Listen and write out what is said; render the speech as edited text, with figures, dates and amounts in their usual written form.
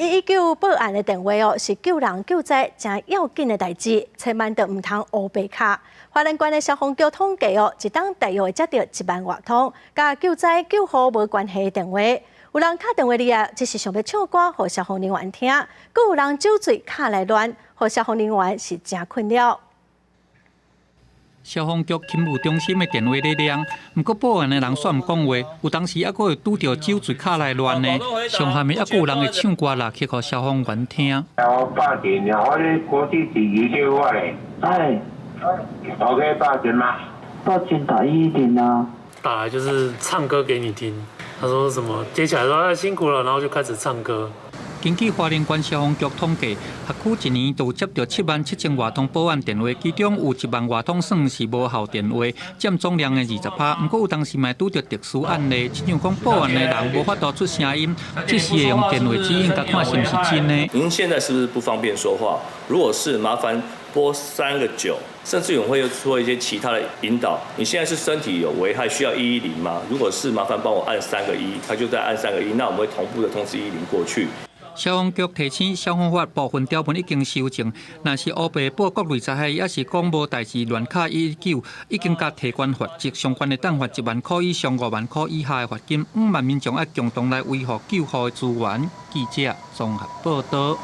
119報案的電話哦，是救人救災誠要緊的代誌，千萬著毋通烏白敲。花蓮縣的消防局統計哦，一冬大約會接著1萬外通，佮救災救護無關係的電話。有人敲電話入來，只是想欲唱歌予消防人員聽；閣有人酒醉敲來亂，予消防人員是誠困擾。消防局勤務中心的電話咧響，毋過報案的人煞毋講話，有當時猶閣會拄著酒醉敲來亂的，上下面猶閣有人會唱歌啦，去予消防員聽。我報警，我咧國際緊急電話咧。哎，OK，報警嗎？報警打110啊。打來就是唱歌給你聽，他說什麼接起來說哎辛苦了，然後就開始唱歌。根據花蓮縣消防局統計，轄區一年都接著7萬7千外通報案電話，其中有1萬外通算是無效電話，佔總量的20%。毋過有當時嘛拄著特殊案例，親像講報案的人無法度出聲音，這時會用電話指引共看是毋是真的。您現在是不是不方便說話？如果是，麻煩撥3個9，甚至我會做一些其他的引導。你現在是身體有危害需要110嗎？如果是，麻煩幫我按三個一，他就再按三個一，那我們會同步的通知110過去。消防局提醒，消防法部分條文已經修正，若是烏白報各類災害，抑是講無代誌亂敲119，已經共提懸罰則，上懸會當罰1萬箍以上5萬箍以下的罰金。五萬民眾愛共同來維護救護的資源。記者綜合報導。